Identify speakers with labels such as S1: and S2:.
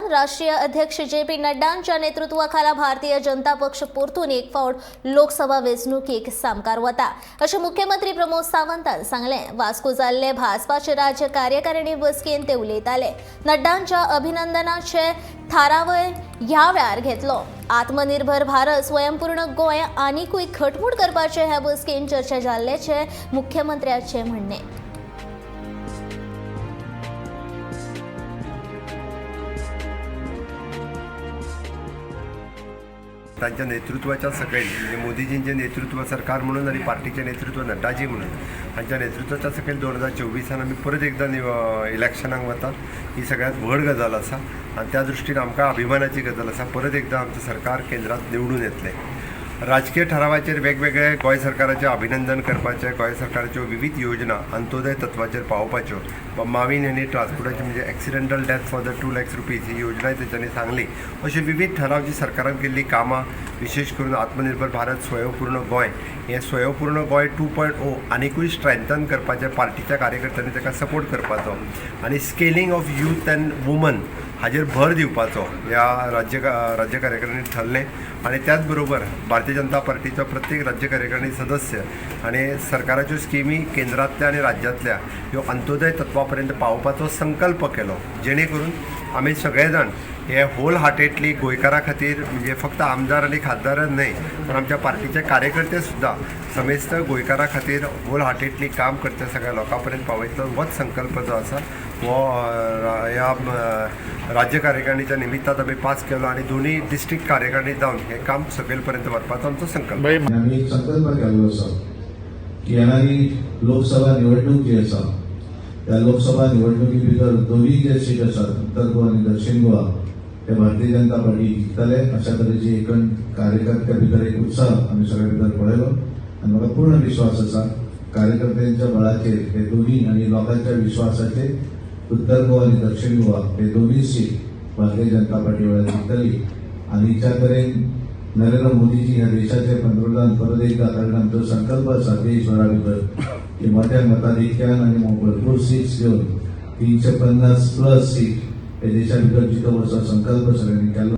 S1: राष्ट्रीय अध्यक्ष J P नड्डांच्या नेतृत्वाखाला Bharatiya Janata पक्ष परतून एक फावट लोकसभा वेंचणुकीक सामकार वता अशें मुख्यमंत्री प्रमोद सावंतान सांगलें. वास्को जाल्ले भाजपाचे राज्य कार्यकारिणी बसकेंत ते उलयताले. नड्डांच्या अभिनंदनाचे थारावय ह्या वेळार घेतलो. आत्मनिर्भर भारत, स्वयंपूर्ण गोंय आनिकूय घटमूट करपाचे ह्या बसकेंत चर्चा जाल्ल्याचें मुख्यमंत्र्याचें म्हणणें.
S2: तांच्या नेतृत्वाच्या सकयल, म्हणजे मोदीजींचे नेतृत्व सरकार म्हणून आणि पार्टीचे नेतृत्व नड्डाजी म्हणून, हांच्या नेतृत्वाच्या सकयल 2024 आमी परत एकदां इलेक्शनाक वतात, ही सगळ्यात व्हड गजाल आसा आनी त्या दृश्टीन आमकां अभिमानाची गजाल आसा. परत एकदां आमचें सरकार केंद्रांत निवडून येतलें. राजकीय ठरावाचेर वेगवेगळे गोंय सरकाराचें अभिनंदन करपाचें, गोंय सरकाराच्यो विविध योजना अंत्योदय तत्वाचेर पावोवपाच्यो, मावीन हांणी ट्रान्सपोर्टाची म्हणजे accidental death for the ₹2 lakhs ही योजनाय तेंच्यांनी सांगली. अशे विविध ठराव जी सरकारान केल्ली कामां, विशेश करून आत्मनिर्भर भारत, स्वयंपूर्ण गोंय, हें स्वयंपूर्ण गोंय 2.0 आनिकूय स्ट्रेंथन करपाचें, पार्टीच्या कार्यकर्त्यांनी ताका सपोर्ट करपाचो आनी scaling of youth and woman हाजेर भर दिवपाचो ह्या राज्य राज्य कार्यकारिणीत ठरलें. आनी त्याच बरोबर भारतीय जनता पार्टीचो प्रत्येक राज्य कार्यकारिणी सदस्य आनी सरकाराच्यो स्किमी केंद्रांतल्या आनी राज्यांतल्या ह्यो अंत्योदय तत्वा पर्यंत पावोवपाचो संकल्प केलो, जेणे करून आमी सगळे जाण हे होल हार्टेडली गोंयकारां खातीर, म्हणजे फक्त आमदार आनी खासदारच न्हय पण आमच्या पार्टीचे कार्यकर्ते सुद्दां समेस्त गोंयकारां खातीर होल हार्टेडली काम करता, सगळ्या लोकां पर्यंत पावयतलो, होच संकल्प जो आसा हो ह्या राज्य कार्यकारिणीच्या निमित्तान आमी पास केलो आनी दोनूय डिस्ट्रिक्ट कार्यकारिणी जावन हें काम सकयल पर्यंत व्हरपाचो आमचो संकल्प.
S3: आनी
S4: आमी एक संकल्प केल्लो आसा की येणारी लोकसभा निवडणूक जी आसा, त्या लोकसभा निवडणुकी भितर दोनूय जे सीट आसात, उत्तर गोवा आनी दक्षिण गोवा, ते भारतीय जनता पार्टी जिखतले. अशा तरेची एकण कार्यकर्त्या भितर एक उत्साह आमी सगळे भितर पळयलो आनी म्हाका पूर्ण विश्वास आसा, कार्यकर्त्यांच्या बळाचेर हे दोन्ही आनी लोकांच्या विश्वासाचेर उत्तर गोवा आनी दक्षिण गोवा हे दोन्ही सीट भारतीय जनता पार्टी वेळार जिखतली. आनी ज्या तरेन नरेंद्र मोदीजी ह्या देशाचे पंतप्रधान परत एकदा, कारण आमचो संकल्प आसा देशभरा भितर की मोठ्या मताधिक्यान आनी भरपूर सीट्स घेवन 350 प्लस सीट हे देशा भितर जिखप असो संकल्प सगळ्यांनी केलो.